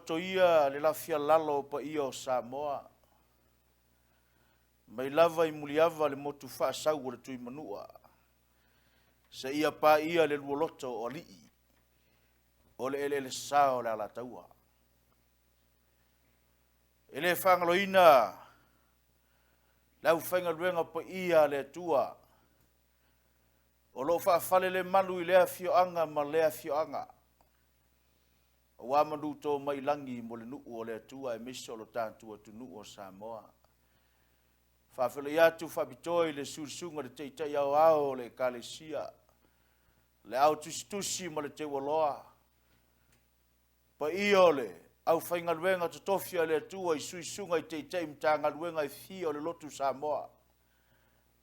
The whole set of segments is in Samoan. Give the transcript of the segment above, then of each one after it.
Taoto ia le lafialalo o paia o Samoa, mai lava i Muliava le motu faasau o le Tuimanua, seia paia le lualoto o alii o le eleelesa o le Alataua. E le faagaloina le aufaigaluega paia a le Atua o lo o faafalelemalu i lea afioaga ma lea afioaga, aua manuto mai lagi mo le nuu o le Atua aemaise o lo tatou atunuu o Samoa. Faafeiloai atu faapitoa i le susuga i le Taitai Aoao o le Ekalesia, le ao tusitusi ma le teualoa, paia o le aufaigaluega totofi a le Atua i suisuga i taitai Matagaluega e fia o le Lotu Samoa,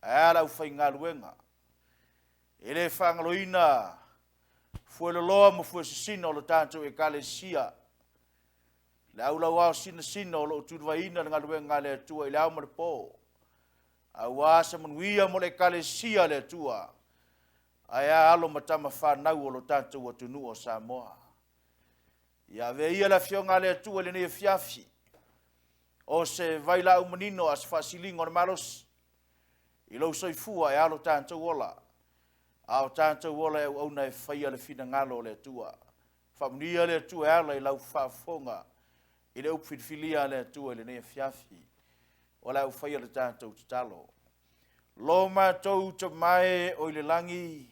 ae a le aufaigaluega. E le faagaloina fueloloa ma fuesisina o le tatou Ekalesia, le aulauao sinasina o lo o tulivaeina le galuega a le Atua i le ao ma le po, aua se manuia mo le Ekalesia a le Atua, ae a alo ma tama fanau o lo tatou atunuu o Samoa. Ia avea ia le Afioga a le Atua i lenei afiafi, o se vailaau manino a se faasiliga o le malosi i lou soifua e alo tatou ola, a o tatou ola e auauna e faia le finagalo o le Atua. Faamanuia le Atua e ala i lau faafofoga i le upu filifilia a le Atua i lenei afiafi. O le a ou faia le tatou tatalo. Lo matou Tama e o i le lagi,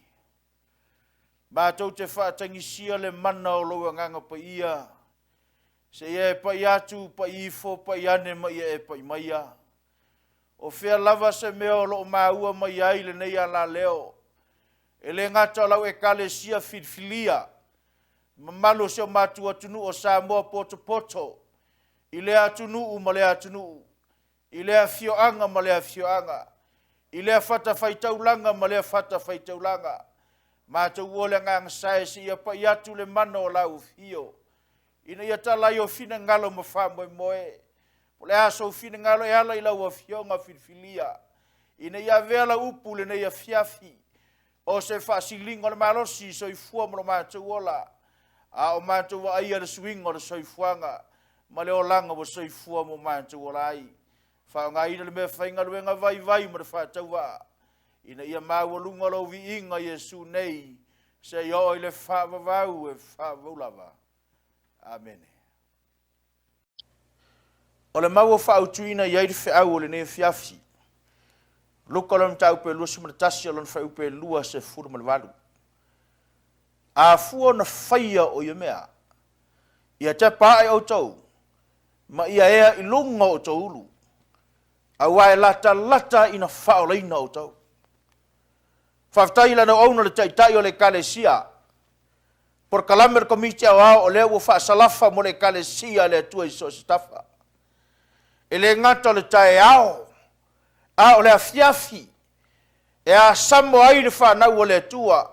matou te faatagisia le mana o lou Agaga Paia, seia e pai atu, pai ifo, pai ane ma ia e pai maia. O fea lava se mea o lo o maua mai ai lenei alaleo, e le gata o lau Ekalesia filifilia, mamalu o si o matou atunuu o Samoa potopoto, i lea atunuu ma lea atunuu, i lea afioaga ma lea afioaga, i lea fatafaitaulaga ma lea fatafaitaulaga, matou o le Agaga Sae seia pai atu le mana o lau afio, ina ia tala ai o finagalo ma faamoemoe. O le a sou finagalo e ala i lau afioga filifilia, ina ia avea lau upu lenei afiafi, o se faasiliga o le malosi i soifua ma lo matou ola, a o matou vaaia le suiga o le soifuaga ma le olaga ua soifua ma o matou ola ai. Faaaogaina le mea faigaluega vaivai ma le faatauvaa, ina ia maualuga lou viiga Iesu nei, seia oo i le faavavau e faavavau lava. Amene. O le mau ua faautuina i ai le feau o lenei afiafi, Luka lona mataupu e 21 lona fuaiupu e 28. A fua ona faia o ia mea, ia tepa ae outou, ma ia ea i luga o outou ulu, aua e latalata ina faaolaina outou. Faafetai i lana auauna le Taitai o le Ekalesia, polokalame o le Komiti Aoao o lea ua faasalafa mo le Ekalesia a le Atua i so o se tafa. E le gata o le taeao, a o le afiafi e asamo ai le fanau a le Atua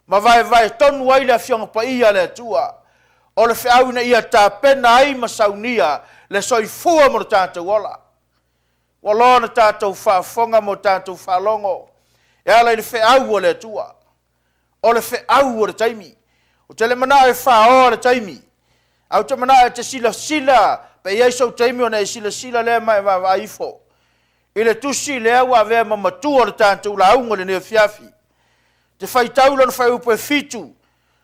ma vaevae tonu ai le Afioga Paia a le Atua, o le feau ina ia tapena ai ma saunia le soifua mo lo tatou ola. Ua loa ona tatou faafofoga ma o tatou faalogo e ala i le feau a le Atua. O le feau o le taimi. Ou te le manao e faoa le taimi, ae ou te manao e te silasila, pe i ai sou taimi ona e silasila lea ma e vaavaai ifo i le tusi lea ua avea ma matua o le tatou lauga i lenei afiafi. Te faitau i lona fuaiupu e 7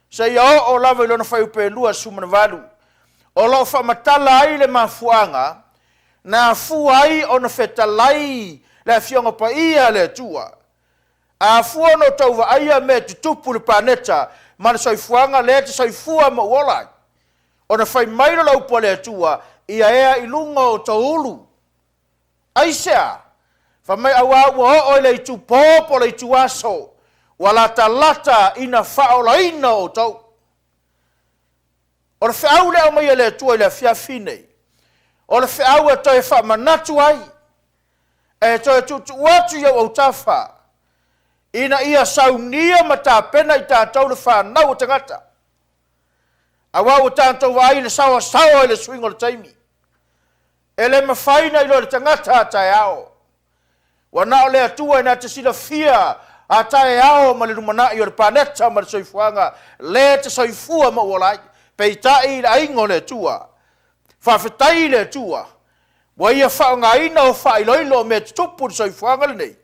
seia oo lava i lona fuaiupu e 28, o lo o faamatala ai le mafuaaga na afua ai ona fetalai le Afioga Paia a le Atua. A afua ona outou vaaia mea e tutupu i le paneta ma le soifuaga lea e te soifua ma ou ola ai, ona fai mai lea o le upu a le Atua, Ia ea i luga o outou ulu. Aisea? Fai mai, Auā ua oo i le itupo po o le ituaso, ua latalata ina faaolaina outou. O le feau lea e aumai e le Atua i le afiafi nei, o le feau e toe faamanatu ai, e toe tuutuu atu i ou autafa, ina ia saunia ma tapena i tatou le fanau o tagata. Aua ua tatou vaai i le saoasaoa i le suiga o le taimi. E le mafai ona iloa e le tagata a taeao. Ua na o le Atua na te silafia a taeao ma le lumanai o le paneta ma le soifuaga, le te soifua ma ou ola ai. Peitai i le aiga o le Atua, Faafetai i le Atua ua Ia faaaogaina o faailoilo o mea tutupu i le soifuaga lenei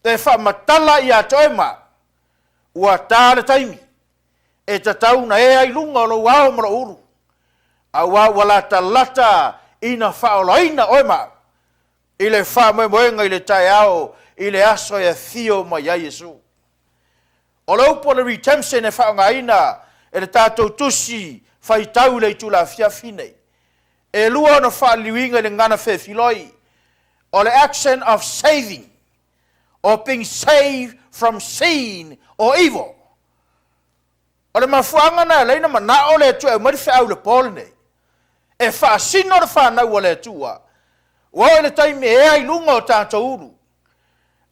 e faamatala ia te oe ma au, ua ta le taimi e tatau ona ea ai luga o lou ao ma lou ulu, aua ua latalata ina faaolaina oe ma au i le faamoemoega i le taeao i le aso e afio mai ai Iesu. O le upu o le redemption e faaaogaina e le tatou tusi faitau i le itula afiafi nei, e lua ona faaliliuina i le gagana fefiloi, o le action of saving or being saved from sin or evil. O le mafuaaga lena e ala ai ona manao le Atua e aumai le feau i le po lenei, e faasino le fanau a le Atua, ua oo i le taimi e ea i luga o tatou ulu,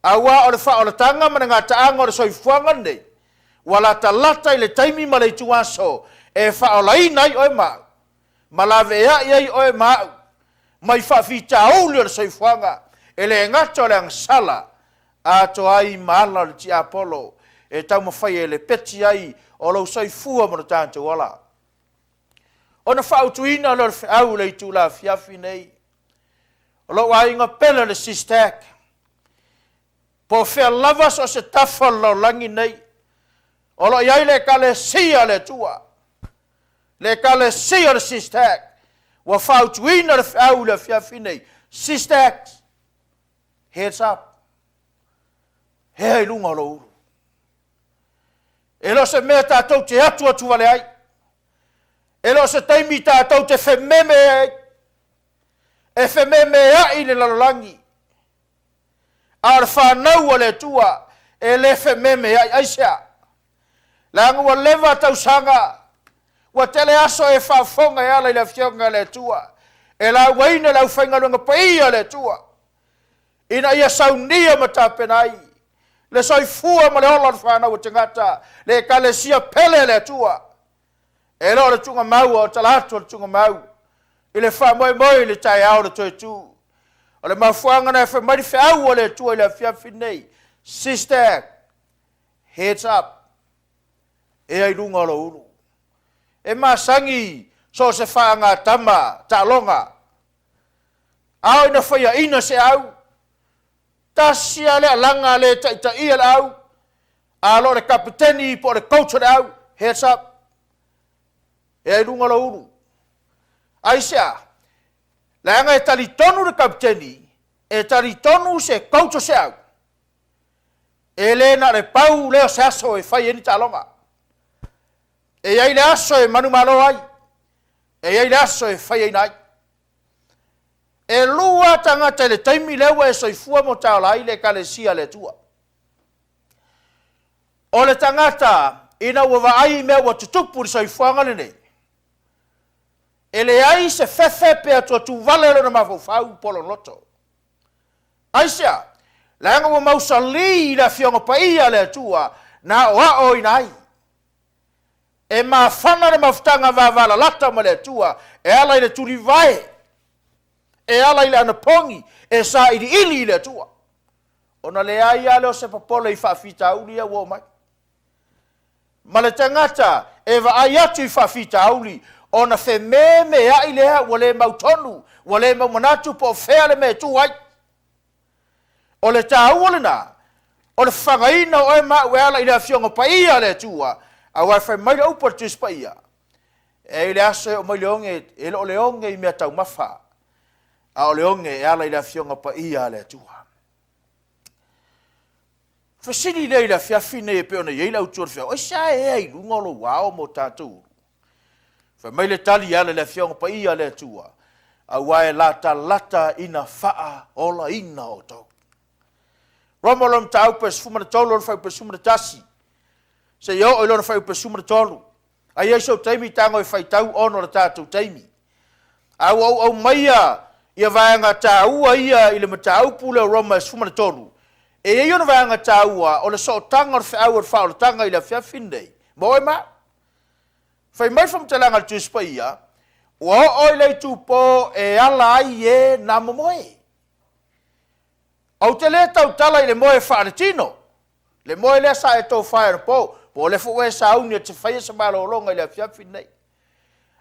aua o le faaolataga ma le gataaga o le soifuaga lenei, ua latalata i le taimi ma le ituaso e faaolaina ai oe ma au, ma laveai ai oe ma au mai faafitauli o le soifuaga, e le gata o le agasala, atoa ai ma ala o le tiapolo e taumafai e lepeti ai o lou soifua ma lo tatou ola. Ona faautuina lea o le feau i le itula afiafi nei, o lou aiga pele o le SISTAC, po o fea lava so o se tafa o le lalolagi nei, o lo o i ai le Ekalesia a le Atua, le Ekalesia o le SISTAC, ua fautuina le feau i le afiafi nei, SISTAC, heads up, ea i luga o lou ulu. E le o se mea tatou te atuatuvale ai, e le o se taimi tatou te fememe ai, e fememeai le lalolagi, a o le fanau a le Atua e le fememeai. Aisea? Leaga ua leva tausaga, ua tele aso e faafofoga e ala i le Afioga a le Atua, e laugaina le aufaigaluega paia a le Atua, ina ia saunia ma tapena ai le soifua ma le ola o le fanau a tagata, le Ekalesia pele a le Atua. E le o le tuugamau, a o tala atu o le tuugamau i le faamoemoe i le taeao o le toe tu. O le mafuaaga na e fai mai le feau a le Atua i le afiafi lenei, Sister, heads up, ea i luga o lou ulu. E masani so o se faagatama taaloga, a oo ina faiaina se au, tasi lava le alaga le taitaia le au, a lo o le kapeteni po o le coach o le au, heads up, ea i luga o lou ulu. Aisea? Leaga e talitonu le kapeteni, e talitonu se coach o se au, e le na o le pau lea o se aso e fai ai ni taaloga. E i ai le aso e manumalo ai, e i ai le aso e faiaina ai. E lua tagata i le taimi lea ua e soifua ma taola ai le Ekalesia a le Atua. O le tagata ina ua vaai i mea ua tutupu i le soifuaga lenei, e leai se fefe pe atuatuvale lona mafaufau po o lona loto. Aisea? Leaga ua mausali i le Afioga Paia a le Atua na aoaoina ai. E mafana le mafutaga vavalalata ma le Atua e ala i le tulivae, e ala i le anapogi, e sailiili i le Atua. Ona leai lava lea o se popole i faafitauli ia ua oo mai. Ma le tagata e vaai atu i faafitauli, ona fememeai lea ua le mautonu, ua le maumanatu po o fea le mea e tu ai. O le taua lena o le fafagaina o oe ma au e ala i le Afioga Paia a le Atua, aua e fai mai le upu a le Tusi Paia, e i le aso e oo mai le oge, e le o le oge i mea taumafa, a o le oge e ala i le Afioga Paia a le Atua. Fesili lea i le afiafi nei e pei ona i ai le autu o le feau, aisea e ea i luga o lou ao ma o tatou ulu? Fai mai le tali e ala i le Afioga Paia a le Atua, aua e latalata ina faaolaina outou. Roma lona mataupu e 13 lona fuaiupu e 11, seia oo i lona fuaiupu e 13. A i ai sou taimi tago e faitau ona o le tatou taimi. A ua ou aumaia ia vaega taua ia i le mataupu lea o Roma e 13, e i ai ona vaega taua o le sootaga o le feau o le faaolataga i le afiafi lenei, ma oe ma au. Fai mai le faamatalaga a le Tusi Paia, ua oo i le itupo e ala ai e na momoe. Ou te le tautala i le moe faaletino, le moe lea sa e tofa anapo, po o lea foi ua e sauni e te faia se malologa i le afiafi lenei.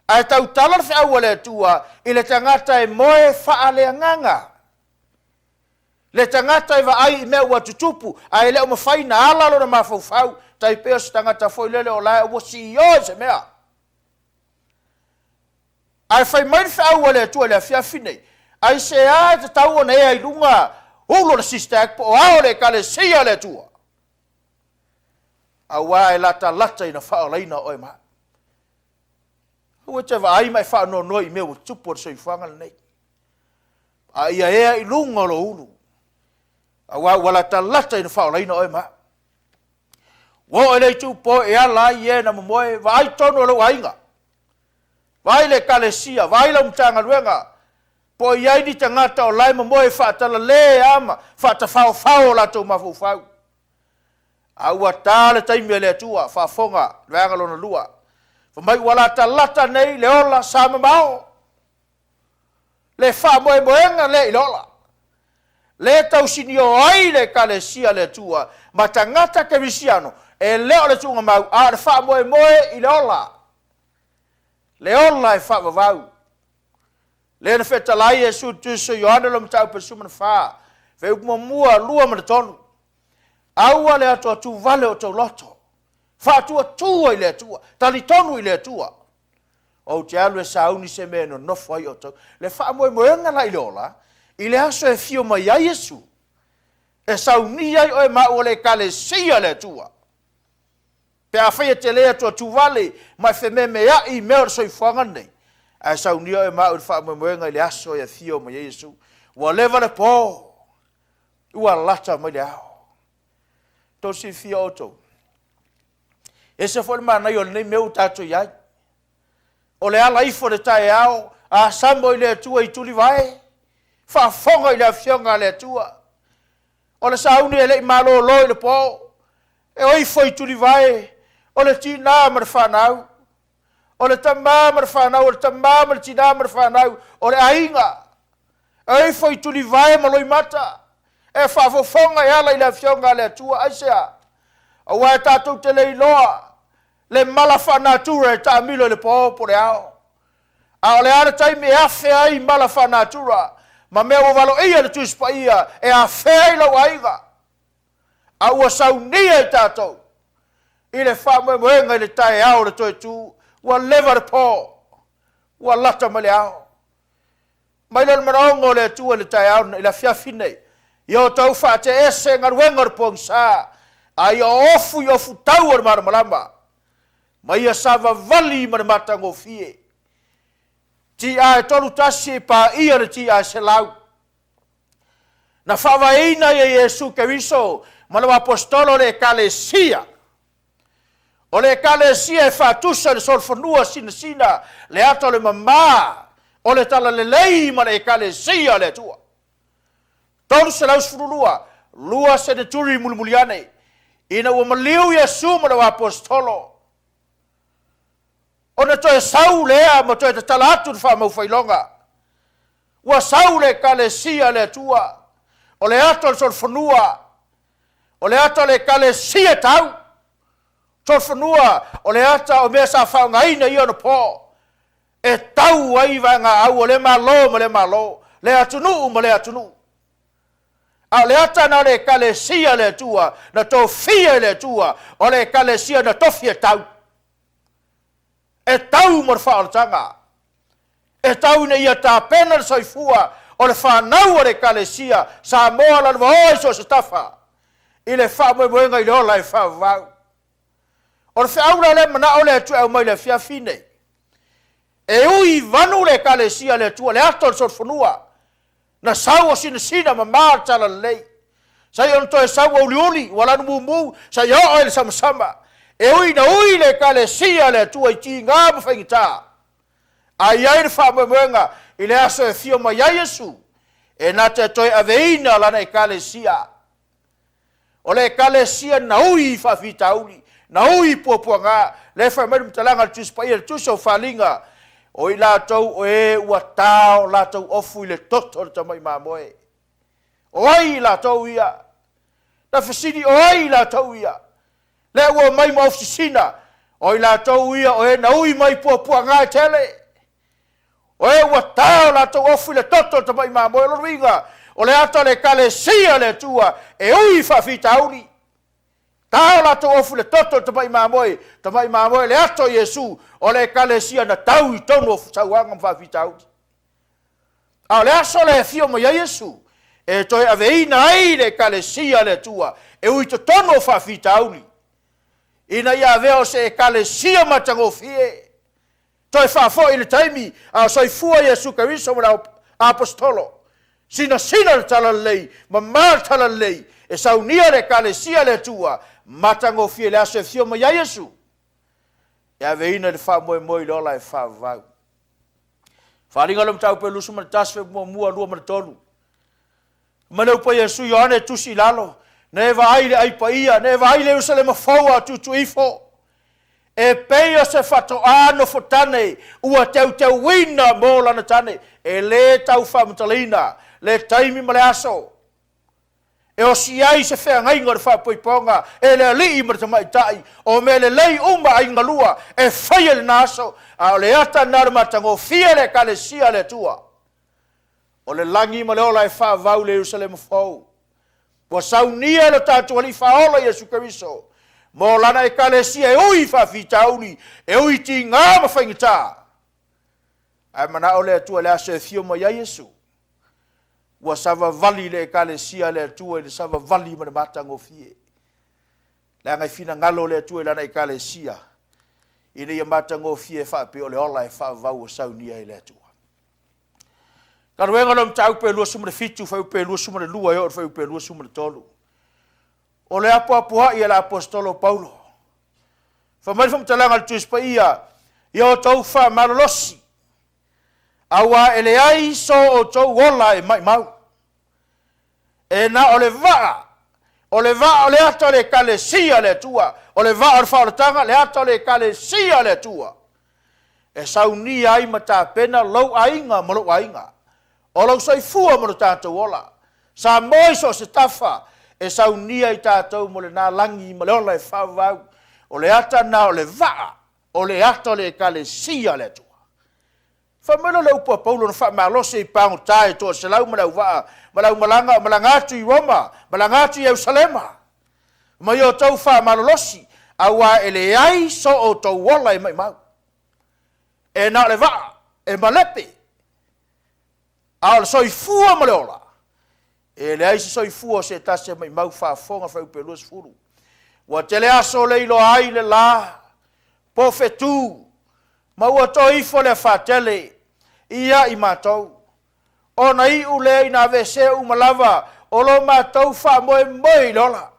Ae tautala le feau a le Atua i le tagata e moe faaleagaga. Le tagata e vaai i mea ua tutupu ae le o mafai na ala lona mafaufau, tai pei o se tagata foi lele o la e ua siio i se mea. Ae fai mai le feau a le Atua i le afiafi nei, aisea e tatau ona ea i luga ulu o le SISTAC po o ao o le Ekalesia a le Atua? Aua e latalata ina faaolaina oe ma au. Aua e te vaai ma e faanoanoa i mea ua tutupu o le soifuaga lenei, a ia ea i luga o lou ulu, aua ua latalata ina faaolaina oe ma au. Ua oo i le itupo e ala ai e na momoe, vaai tonu o lou aiga, vaai le ekalesia, vaai lau Matagaluega, po o i ai ni tagata o la e momoe faatalale lava ma faatafaofao o latou mafaufau. A ua ta le taimi a le Atua, faafofoga le vaega lona lua, fai mai ua latalata nei le ola sa mamao, le faamoemoega lea i le ola, lea e tausinio ai le Ekalesia a le Atua ma tagata kerisiano, e le o le tuugamau, a o le faamoemoe i le ola, le ola e faavavau. Lea na fetalai Iesu i le Tusi o Ioane lona mataupu e 14, fuaiupu muamua, 2 ma le 3. Aua le atoatuvale o outou loto, faatuatua i le Atua, talitonu i le Atua. Ou te alu e sauni se mea e nonofo ai outou. Le faamoemoega la i le ola, i le aso e afio mai ai Iesu, e saunia ai oe ma au o le Ekalesia a le Atua. Pe afai e te le atuatuvale ma e fememeai i mea o le soifuaga lenei, ae saunia oe ma au i le faamoemoega i le aso e afio mai ai Iesu. Ua leva le po, ua lata mai le ao. Tou silafia outou, e ese foi le manaia o lenei mea ua tatou i ai. O le ala ifo i le taeao, a samo i le Atua i tulivae, faafofoga i le Afioga a le Atua. O le sauni e le i malolo i le po, e o ifo i tulivae, o le tinā ma le fanau, o le tamā ma le fanau, o le tamā ma le tinā ma le fanau, o le aiga. E o ifo i tulivae ma loimata, e faafofoga e ala i le Afioga a le Atua. Aisea? Aua e tatou te le iloa le mala faanatura e taamilo i le po po o le ao. A o le a le taimi e afe ai mala faanatura ma mea ua valoia e le Tusi Paia e afea ai lou aiga, a ua saunia i tatou i le faamoemoega i le taeao o le toe tu, ua leva le po, ua lata mai le ao. Mai lea o le manaoga o le Atua i le taeao i le afiafi nei, ia outou faateese galuega o le pogisa, a ia ofu i ofutau o le malamalama, ma ia savavali ma le matagofie. Ti'a e 31 e paia le ti'a e 100. Na faavaeina ai e Iesu Keriso ma lana aposetolo le Ekalesia. O le Ekalesia e faatusa i le solofanua sinasina, le ata o le mama o le talalelei ma le Ekalesia a le Atua. 312, lua seneturi mulimuli ane, ina ua maliu Iesu ma lana aposetolo, ona toe sau lea ma toe tatala atu le faamaufailoga. Ua sau le Ekalesia a le Atua, o le ata o le solofanua, o le ata o le Ekalesia tau solofanua, o le ata o mea sa faaaogaina i ona po, e tau ai vaegaau o lea Malo ma lea Malo, lea atunuu ma lea atunuu. A o le ata na o le Ekalesia a le Atua, na tofia e le Atua, o le Ekalesia na tofi e tau. E tau mo le faaolataga. E tau ina ia tapena le soifua o le fanau a le Ekalesia Samoa lalovaoa i so o se tafa i le faamoemoega i le ola e faavavau. O le feau la lea e manao le Atua e aumai i le afiafi nei, e ui i vanu le Ekalesia a le Atua, le ata o le solofanua, na sau o sinasina mama le talalelei, sai ona toe sau ua uliuli, ua lanumumu, sai oo i le samasama. E ui ina ui le Ekalesia a le Atua i tiga ma faigata, a i ai le faamoemoega i le aso e afio mai ai Iesu, e na te toe aveina lana Ekalesia. O le Ekalesia na ui i faafitauli, na ui i puapuaga. Lea e fai mai le matalaga a le Tusi Paia, le Tusi o Faliga, o i latou o e ua ta o latou ofu i le toto o le tamai mamoe. O ai i latou ia? Na fesili, o ai i latou ia? Lea ua omai ma ofu sisina, o i latou ia o e na ui mai puapuaga e tele. O e ua tao latou ofu i le toto o le tamai mamoe, o lona uiga, o le ata o le Ekalesia a le Atua e ui i faafitauli. Tao latou ofu i le toto o le tamai mamoe, tamai mamoe le ato o Iesu, o le Ekalesia na tau i totonu o sauaga ma faafitauli. A o le aso lea e afio mai ai Iesu, e toe aveina ai le Ekalesia a le Atua e ui i totonu o faafitauli, ina ia avea o se Ekalesia matagofie, toe faafoi i le taimi a o soifua Iesu Keriso ma le Aposetolo, sinasina le talalelei, mama le talalelei, e saunia le Ekalesia a le Atua, matagofie i le aso e afio mai ai Iesu, e aveina i le faamoemoe i le ola e faavavau. Faaaliga o le mataupu e 21, fuaiupu muamua, 2 ma le 3. Ma le upu a Iesu, Ioane e tusi i lalo, na e vaai i le ai paia, na e vaai i le Ierusalema fou a o tuutuu ifo, e pei o se faatoa nofotane ua teuteuina mo lana tane. E lē tau faamatalaina le taimi ma le aso e osi ai se feagaiga o le faapoipoga e le alii ma le tamaitai, o mea lelei uma aiga lua e faia i lena aso, a o le ata lena o le matagofie a le Ekalesia a le Atua. O le lagi ma le ola e faavavau i le Ierusalema fou, ua saunia e lo tatou Alii Faaola Iesu Keriso mo Lana Ekalesia e ui i faafitauli, e ui i tiga ma faigata. Ae manao le Atua i le aso e afio mai ai Iesu, ua savavali le Ekalesia a le Atua i le savavali ma le matagofie. Leaga e finagalo le Atua i Lana Ekalesia ina ia matagofie faapea o le ola e faavavau ua saunia e le Atua. Galuega o le Mataupu e 27, fuaiupu e 22 e oo i le fuaiupu e 23. O le apoapoai a le Aposetolo Paulo. Fai mai le faamatalaga a le Tusi Paia, ia outou faamalolosi, aua e leai so outou ola e maumau. E na o le vaa, o le vaa o le ata o le Ekalesia a le Atua, o le vaa o le faaolataga, le ata o le Ekalesia a le Atua, e saunia ai ma tapena lou aiga ma lou aiga, o lou soifua ma lo tatou ola. Samoa i so o se tafa, e saunia i tatou mo lena lagi ma le ola e faavavau. O le ata lena o le vaa, o le ata o le Ekalesia a le Atua. Fai mai lea o le upu a Paulo na faamalosi ai pagota e toaselau ma le auvaa ma le aumalaga o malaga atu i Roma, malaga atu i Ierusalema, ma i outou faamalolosi, auā e leai so outou ola e maumau. E na o le vaa e malepe, a o le soifua ma le ola, E leai se soifua o se tasi e maimau faafofoga fuaiupu e 20. Ua tele aso le iloa ai le la, po fetu, ma ua toe ifo le afatele ia i matou. Ona iu lea ina aveesea uma lava o lo matou faamoemoe i le ola.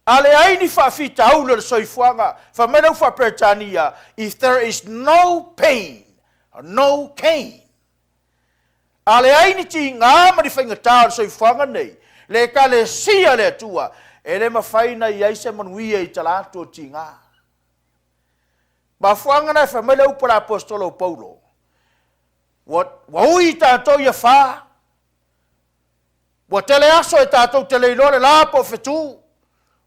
A leai ni faafitauli o le soifuaga, fai mai le au faa-Peretania, if there is no pain, no gain. A leai ni tiga ma ni faigata o le soifuaga nei, le Ekalesia a le Atua, e le mafai na i ai se manuia i tala atu o tiga. Mafuaaga na e fai mai le upu a le Aposetolo o Paulo, ua, ua ui i tatou ia fa, Ua tele aso e tatou te le iloa le la po o fetu,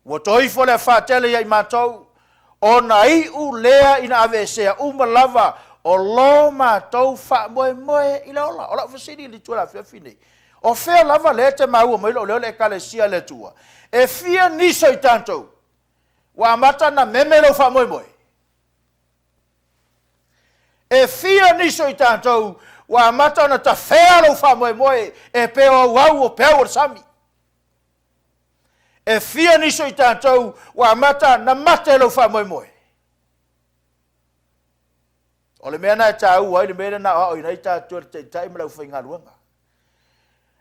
ua toe ifo le afatele ia i matou, ona iu lea ina aveesea uma lava o lo matou faamoemoe i le ola. O lau fesili i le itu afiafi nei, o fea lava lea e te maua mai lou leo le Ekalesia a le Atua? E fia nisi o i tatou ua amata ona meme lou faamoemoe? E fia nisi o i tatou ua amata ona tafea lou faamoemoe e pei o auau o peau o le sami? E fia nisi o i tatou ua amata na mate lou faamoemoe? O le mea na e taua ai le mea lea na aoaoina ai tatou e le Taitai ma le aufaigaluega.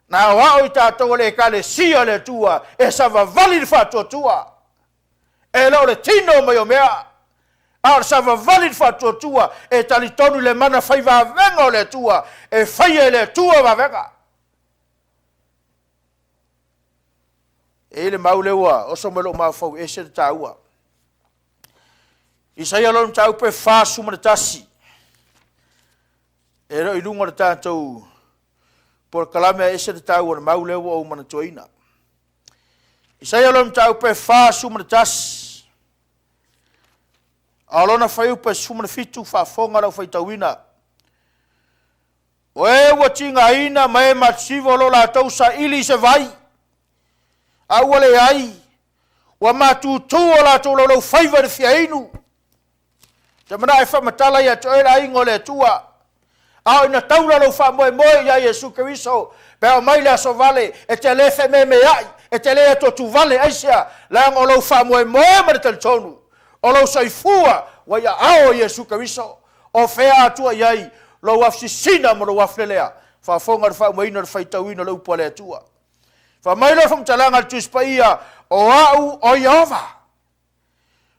Na aoao i tatou e le Ekalesia a le Atua e savavali le faatuatua. E le o le tino mai o mea, a o le savavali le faatuatua e talitonu i le mana fai vavega o le Atua, e faia e le Atua vavega. E i ai le mau lea ua oso mai lou mafaufau e ese le taua. Isaia lona mataupu e 41. E le o i luga o le tatou polokalame a ese le taua o le mau lea ua ou manatuaina. Isaia lona mataupu e 41. A o lona fuaiupu e 17, faafofoga lau faitauina. O e ua tigaina ma e matusiva o lo o latou saili i se vai, a ua leai, ua matutu o latou laulaufaiva i le fia inu. Te manao e faamatala ia te oe le aiga o le Atua, a o ina taula lou faamoemoe ia Iesu Keriso, pe a oo mai le aso vale, e te le fememeai, e te le atuatuvale, aisea? Leaga o lou faamoemoe ma le talitonu, o lou soifua ua i aao o Iesu Keriso. O fea a tua i ai lou afusisina ma lou afulelea? Faafofoga i le faaumaina o le faitauina o le upu a le Atua. Fai mai lea o le faamatalaga a le Tusi Paia, O au o Ieova,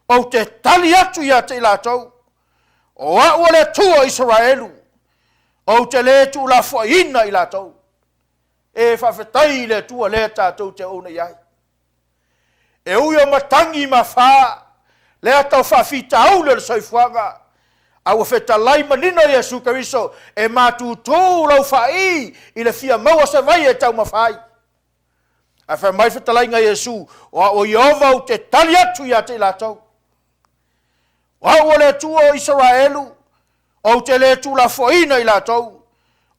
ou te tali atu ia te i latou, o au o le Atua o Isaraelu, ou te le tuulafoaiina i latou. E faafetai i le Atua lea tatou te auauna i ai. E ui o matagi ma afa, le ata o faafitauli o le soifuaga, a ua fetalai manino Iesu Keriso, e matutu lau faai i le fia maua se vai e taumafa ai. Ae fai mai le fetalaiga a Iesu, o au o Ieova ou te tali atu ia te i latou. O au o le Atua o Isaraelu, ou te le tuulafoaiina i latou,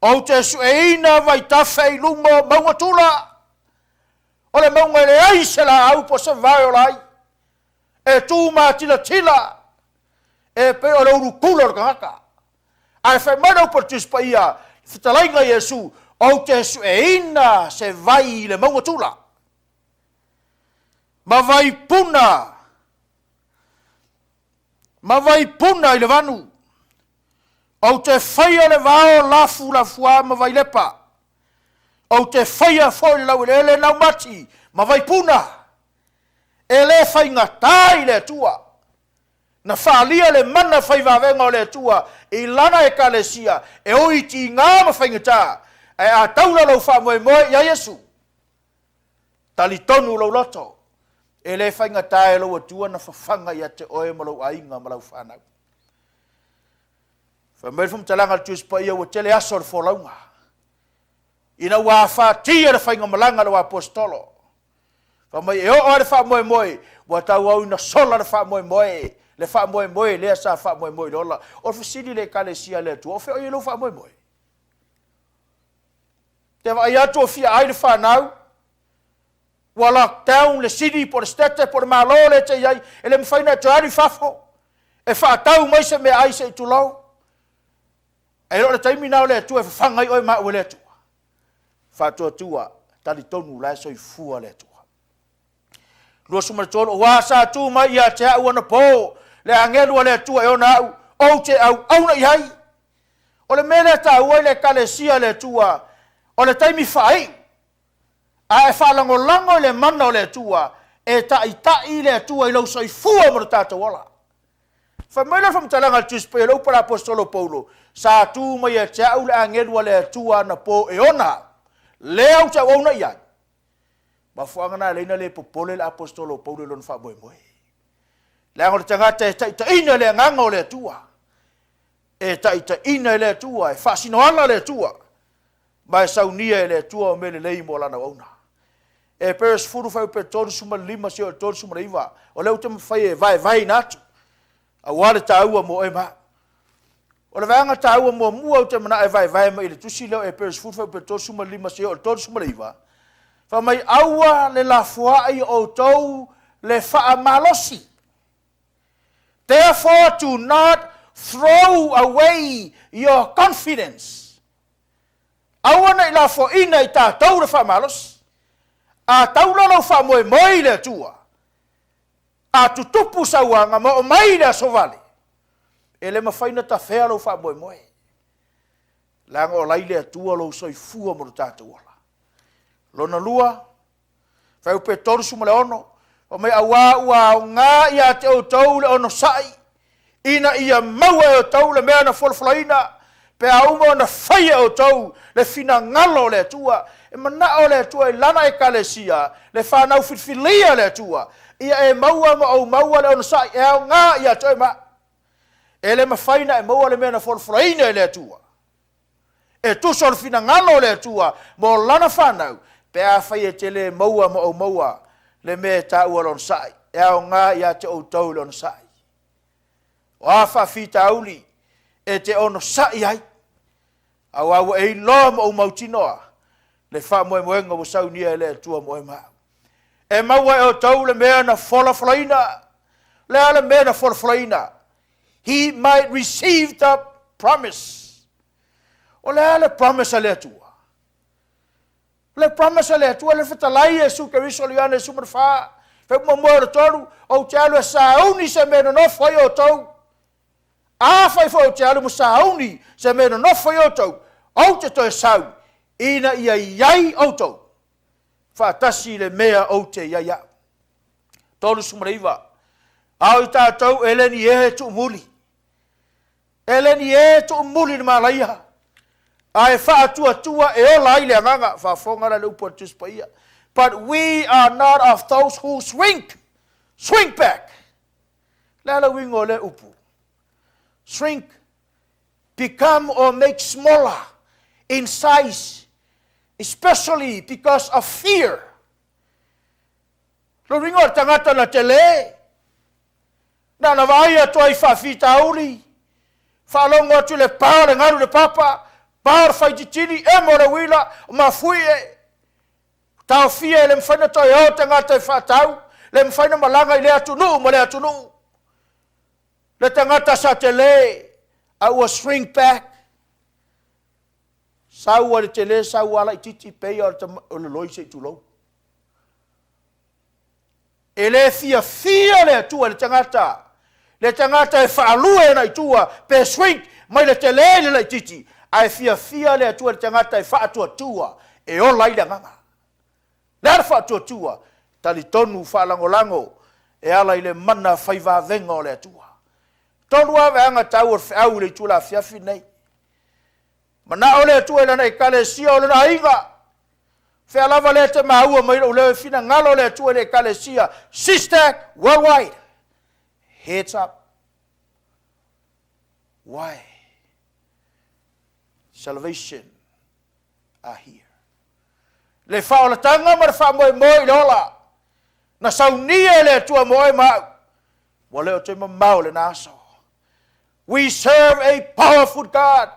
ou te sueina vaitafe i luma o mauga tula, o le mauga e leai se laau po o se vao e ola ai, e tu matilatila e pei o le ulutula o le tagata. Ae fai mai le upu a le Tusi Paia, fetalaiga a Iesu, ou te sueina se vai i le mauga tula, ma vai puna, ma vai puna i le vanu. Ou te faia le vao lafulafuā ma vailepa, ou te faia foi le laueleele naumati ma vaipuna. E le faigata i le Atua na faaalia le mana fai vavega o le Atua i Lana Ekalesia, e ui i tiga ma faigata, ae a taula lou faamoemoe ia Iesu, talitonu lou loto, e le faigata e lou Atua na fafaga ia te oe ma lou aiga ma lau fanau. Fai mai le faamatalaga a le Tusi Paia, ua tele aso o le folauga, ina ua afatia le faigamalaga a le aposetolo. Fai mai e oo lava le faamoemoe, ua tauau ina sola le faamoemoe, le faamoemoe lea sa faamoemoe i le ola. O le fesili i le Ekalesia a le Atua, o fea o i ai lou faamoemoe? Te vaai atu o fia ai le fanau, ua lockdown le city po o le state po o le malo lea e te i ai, e le mafai ona e toe alu i fafo e faatau mai se meaai se i tulou. Ae le o le taimi lena o le Atua e fafaga ai oe ma au e le Atua. Faatuatua, talitonu la e soifua le Atua. 23, aua sa tu mai ia te au anapo le agelu a le Atua e ona au, ou te auauna i ai. O le mea lea e taua i le Ekalesia a le Atua, o le taimi faaiu, a e faalagolago i le mana o le Atua, e taitai le Atua i lou soifua ma lo tatou ola. Fai mai le faamatalaga a le Tusi Paia, le upu a le Aposetolo Paulo, sa tu mai ia te au le agelu a le Atua anapo e ona au, lea ou te auauna i ai. Mafuaaga na alai na le popole le Aposetolo Paulo i lona faamoemoe. Leaga o le tagata e taitaiina le agaga o le Atua, e taitaiina e le Atua, e faasinoala le Atua, ma e saunia e le Atua o mea lelei mo lana auauna. Epere 10 fuaiupu e 35 seia oo i le 39, o lea ou te mafai e vaevaeina atu, aua le taua mo oe ma au. O le vaega taua muamua ou te manao e vaevae mai i le tusi lea o Epere 10 fuaiupu e 35 seia oo i le 39, fai mai, aua le lafoai o outou le faamalosi. Therefore do not throw away your confidence. Aua ne i lafoaina i tatou le faamalosi. A taula lou faamoemoe i le Atua, a tutupu sauaga ma oo mai le aso vale, e le mafai ona tafea lou faamoemoe, leaga o la i le Atua lou soifua ma lo tatou ola. Lona lua, Fuaiupu e 36, fai mai, Auā ua aoga ia te outou le onosai, ina ia maua e outou le mea na folafolaina, pe a uma ona fai e outou le finagalo o le Atua. E manao le Atua i Lana Ekalesia, le fanau filifilia a le Atua, ia e maua ma ou maua le onosai e aoga ia te oe ma au. E le mafai ona e maua le mea na folafolaina e le Atua. E tusa o le finagalo o le Atua mo Lana fanau, pe afai e te le maua ma ou maua le mea e taua le onosai, e aoga ia te outou le onosai. O a faafitauli e te onosai ai? Aua ua e iloa ma ou mautinoa le faamoemoega ua saunia e le Atua mo oe ma au. E maua e outou le mea na folafolaina. Le a le mea na folafolaina? He might receive the promise. O le a le promise a le Atua? Le promise a le Atua le fetalai Iesu Keriso o le Ioane 14, fuaiupu muamua o le tolu, ou te alu e sauni se mea e nonofo ai outou. Afai foi ou te alu ma sauni se mea e nonofo ai outou, ou te toe sau, ina ia i ai outou faatasi i le mea ou te i ai au. 39. A o i tatou e le ni e e tuumuli. E le ni e tuumuli i le malaia, a e faatuatua e ola ai le agaga. Faafofoga la le upu a le Tusi Paia. But we are not of those who shrink, shrink back. Le a le uiga o lea upu? Shrink, become or make smaller in size, especially because of fear. Lo uiga o le tagata na tele, na na vaai atu ai faafitauli, faalogo atu le pa o le galu le papa, pa o le faititili, emo le uila, mafui e, taofia e le mafai na toe o tagata e faatau, le mafai na malaga i lea atunuu ma lea atunuu. Le tagata sa tele, a ua shrink back. Sau a le tele, sau a laititi, pei o le loi se i tulou. E le fiafia le Atua i le tagata, le tagata e faalue ona i tua, pe shrink mai le tele i le laititi, ae fiafia le Atua i le tagata e faatuatua, e ola ai le agaga. Le a le faatuatua? Talitonu faalagolago e ala i le mana fai vavega o le Atua. Tolu lava vaega taua o le feau i le itula afiafi lenei. Manao le Atua i lana Ekalesia o lona aiga. Fea lava lea te maua mai lou leo e finagalo le Atua i le Ekalesia. Sister worldwide. Heads up. Why? Salvation are here. Le faaolataga ma le faamoemoe i le ola na saunia e le Atua mo oe ma au, ua le o toe mamao lena aso. We serve a powerful God.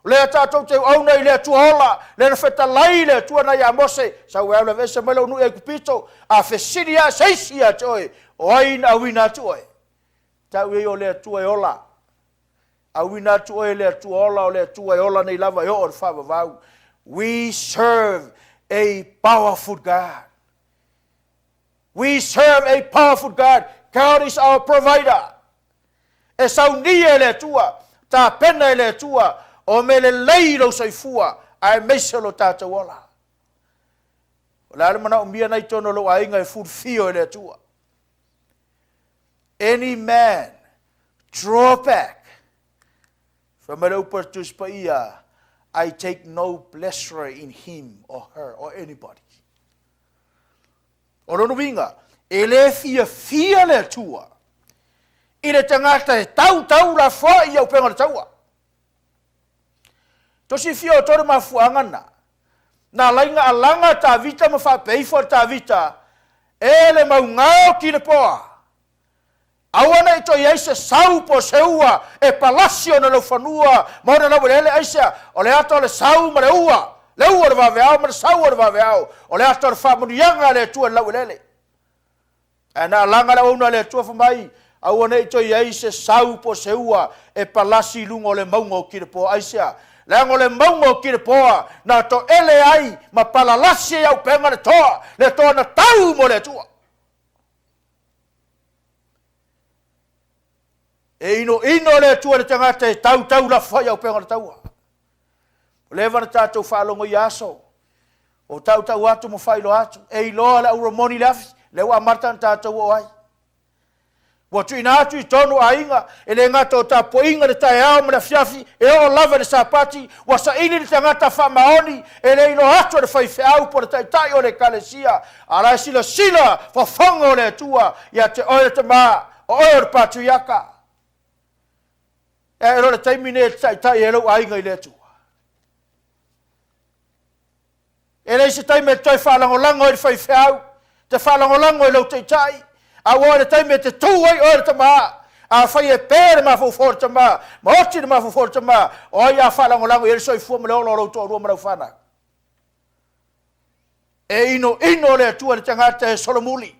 O lea tatou te auauna i le Atua ola, lea na fetalai le Atua na ia Mose, sau e alu e aveese mai lou nuu i Aikupito, a fesili lava se isi ia te oe, o ai na auina atu oe? Tau ia o le Atua e ola. Auina atu oe e le Atua ola, o le Atua e ola nei lava e oo i le faavavau. We serve a powerful God. We serve a powerful God. God is our provider. E saunia e le Atua, tapena e le Atua, o mea lelei i lou soifua, aemaise o lo tatou ola. O le a le manaomia na i totonu o lou aiga e fulufio e le Atua. Any man draw back. Fai mai le upu a le Tusi Paia, I take no pleasure in him or her or anybody. O lona uiga, e le fiafia le Atua i le tagata e tautau lafoai i auupega o le taua. Tosifia outou le mafuaaga lena, na ala ai ona alaga Tavita ma faapea ifo a Tavita, E le mauga o Kilepoa, aua ne i toe i ai se sau po o se ua e palasi ona laufanua ma ona laueleele, aisea? O le ata o le sau ma le ua, le ua o le vaveao ma le sau o le vaveao, o le ata o le faamanuiaga a le Atua i le laueleele. Ae na alaga le auauna a le Atua fai mai, Aua ne i toe i ai se sau po o se ua e palasi i luga o le mauga o Kilepoa. Aisea? Leaga o le mauga o Kilepoa na toele ai ma palalasi ai auupega le toa, le toa na tau mo le Atua. E inoino le Atua i le tagata e tautau lafo ai auupega o le taua. Ua leva ona tatou faalogo i ia aso, o tautau atu ma faailoa atu, e iloa le au romoni i le afi, lea ua amata ona tatou oo ai. Ua tuuina atu i totonu o aiga, e le gata o tapuaiga i le taeao ma le afiafi, e oo lava i le Sapati, ua saili le tagata faamaoni, e le iloa atu e le faifeau po o le taitai o le Ekalesia, a la e silasila fofoga o le Atua ia te oe le tama, o oe o le patriaka. E ae loa le taimi nei e te taitai ai lou aiga i le Atua. E leai se taimi e te toe faalagolago ai i le faifeau, te faalagolago i lou taitai, a ua oo i le taimi e te tu ai oe le tama, Afai e pe le mafaufau o le tama, ma oti le mafaufau o le tama, o ai a faalagolago i ai le soifua ma le ola o lou toalua ma lau fanau? E inoino le Atua i le tagata e solomuli.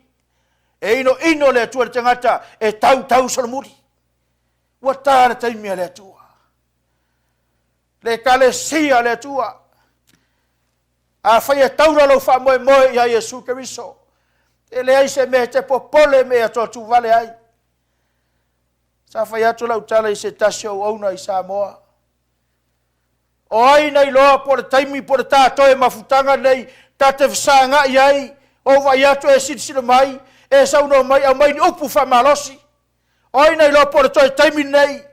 E inoino le Atua i le tagata e tautau solomuli. Ua ta le taimi a le Atua. Le Ekalesia a le Atua. Afai e taula lou faamoemoe ia Iesu Keriso, e leai se mea e te popole ma e atuatuvale ai. Sa fai atu lau tala i se tasi o auauna i Samoa. O ai na iloa po o le taimi po o le ta toe mafutaga lenei ta te fesagai ai, ou vaai atu e silasila mai, e saunoa mai, aumai ni upu faamalosi. O ai na iloa po o le toe taimi lenei?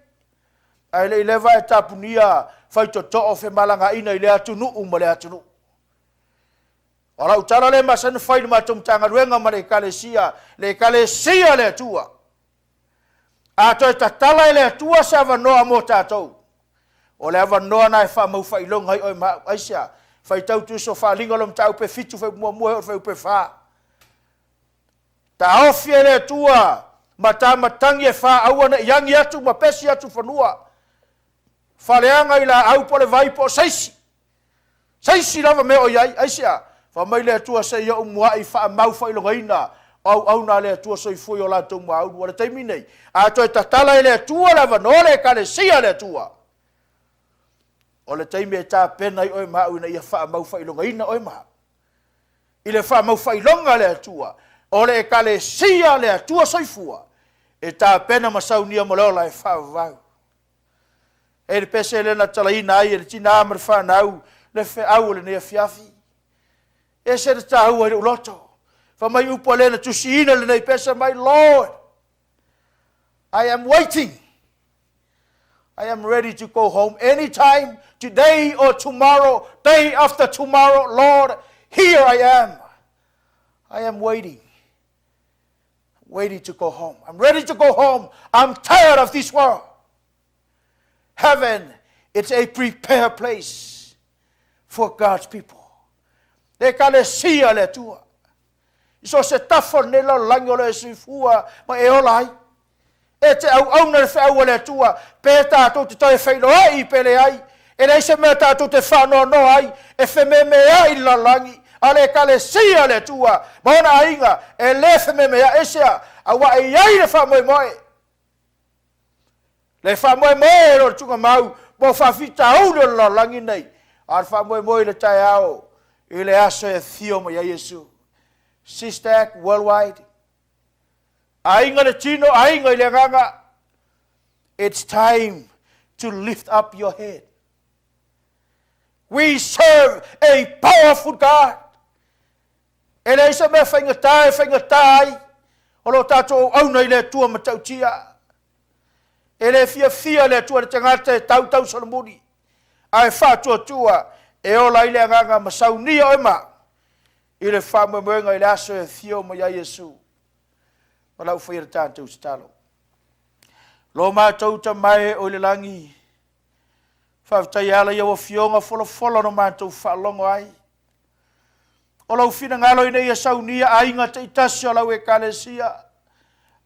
Ae le i leva ae tapunia faitotoa o femalagaaiga i lea atunuu ma lea atunuu. O lau tala lea e masani ona fai i le matou Matagaluega ma le Ekalesia, le Ekalesia a le Atua. A toe tatala e le Atua se avanoa mo tatou, o le avanoa lena e faamau faailoga ai oe ma au. Aisea? Faitau Tusi o Faaaliga lona mataupu e 7 fuaiupu muamua e oo i le fuaiupu e 4. Taofi e le Atua matamatagi e fa aua ne i agi atu ma pesi atu i fanua, faleaga i laau po o le vai po o se isi, se isi lava mea o i ai. Aisea? Fai mai le Atua se i ou muai faamau faailogaina o auauna a le Atua soifua i o latou muaulu. O le taimi nei, a toe tatala e le Atua le avanoa o le Ekalesia a le Atua, o le taimi e tapena ai oe ma au ina ia faamau faailogaina oe ma au. I le faamau faailoga a le Atua, o le Ekalesia a le Atua soifua, e tapena ma saunia mo le ola e faavavau. E le pese lea na talaina ai e le tinā ma le fanau le feau o lenei afiafi. E ese le taua i lou loto. Fai mai upu a le na tusiina lenei pese mai, Lord, I am waiting. I am ready to go home anytime, today or tomorrow, day after tomorrow, Lord, here I am. I am waiting. Waiting to go home. I'm ready to go home. I'm tired of this world. Heaven, it's a prepared place for God's people. Le Ekalesia a le Atua. I so o se tafa o lenei lalolagi o lo o e soifua ma e ola ai. E te auauna le feau a le Atua, pe tatou te toe feiloai pe leai. E leai se mea tatou te faanoanoa ai e fememeai i le lalolagi, a o le Ekalesia a le Atua ma ona aiga e le fememeai. Aisea? Aua e i ai le faamoemoe. Le faamoemoe e lo le tuugamau mo faafitauli o le lalolagi nei, a o le faamoemoe i le taeao i le aso e afio mai ai Iesu. Sister Worldwide, aiga le tino, aiga i le agaga, it's time to lift up your head. We serve a powerful God. E leai se mea faigata e faigata ai o lo tatou auauna i le Atua matautia. E le fiafia le Atua i le tagata e tautau solomuli, ae faatuatua e ola ai le agaga ma saunia oe ma i le faamoemoega i le aso e afio mai ai Iesu. Ma lau faia le tatou tatalo. Lo matou Tama e o i le lagi, faafetai e ala i au afioga folafola na matou faalogo ai. O lou finagalo ina ia saunia aiga taitasi o lau Ekalesia,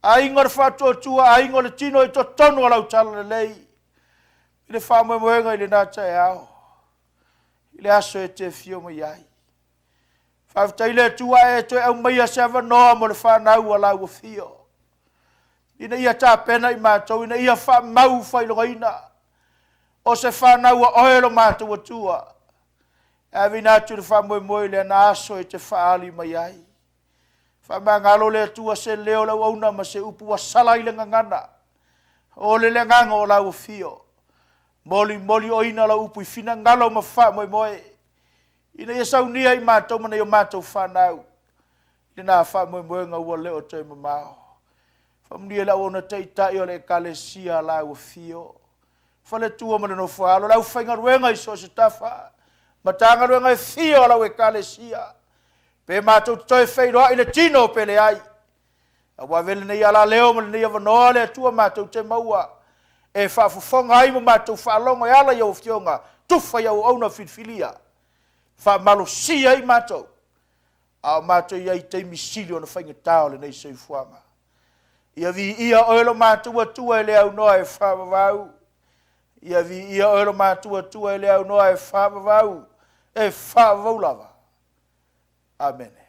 aiga o le faatuatua, aiga o le tino i totonu o lau talalelei, i le faamoemoega i lena taeao, i le aso e te afio mai ai. Faafetai le Atua e toe aumaia se avanoa mo le fanau a lau afio, ina ia tapena i matou, ina ia faamau faailogaina o se fanau a oe lo matou Atua, e aveina atu le faamoemoe i lena aso e te faaali mai ai. Faamagalo le Atua se leo o le auauna ma se upu ua sala ai le gagana, o le agaga o lau afio. Molimoli oina lau upu i finagalo ma faamoemoe, ina ia saunia i matou ma nai o matou fanau, lena faamoemoega ua le o toe mamao. Faamanuia le auauna taitai o le Ekalesia a lau afio, faletua ma le nofoaalo, le aufaigaluega i so o se tafa, Matagaluega e fia o lau Ekalesia, pe matou te toe feiloai i le tino pe leai. A ua ave lenei alaleo ma lenei avanoa le Atua matou te maua e faafofoga ai ma matou faalogo e ala i au afioga, tufa i auauna filifilia, faamalosia ai matou, a o matou i ai i taimi sili ona faigata o lenei soifuaga. Ia viia oe lo matou Atua e le aunoa e faavavau. Ia viia oe lo matou Atua e le aunoa e faavavau, e faavavau lava. Amene.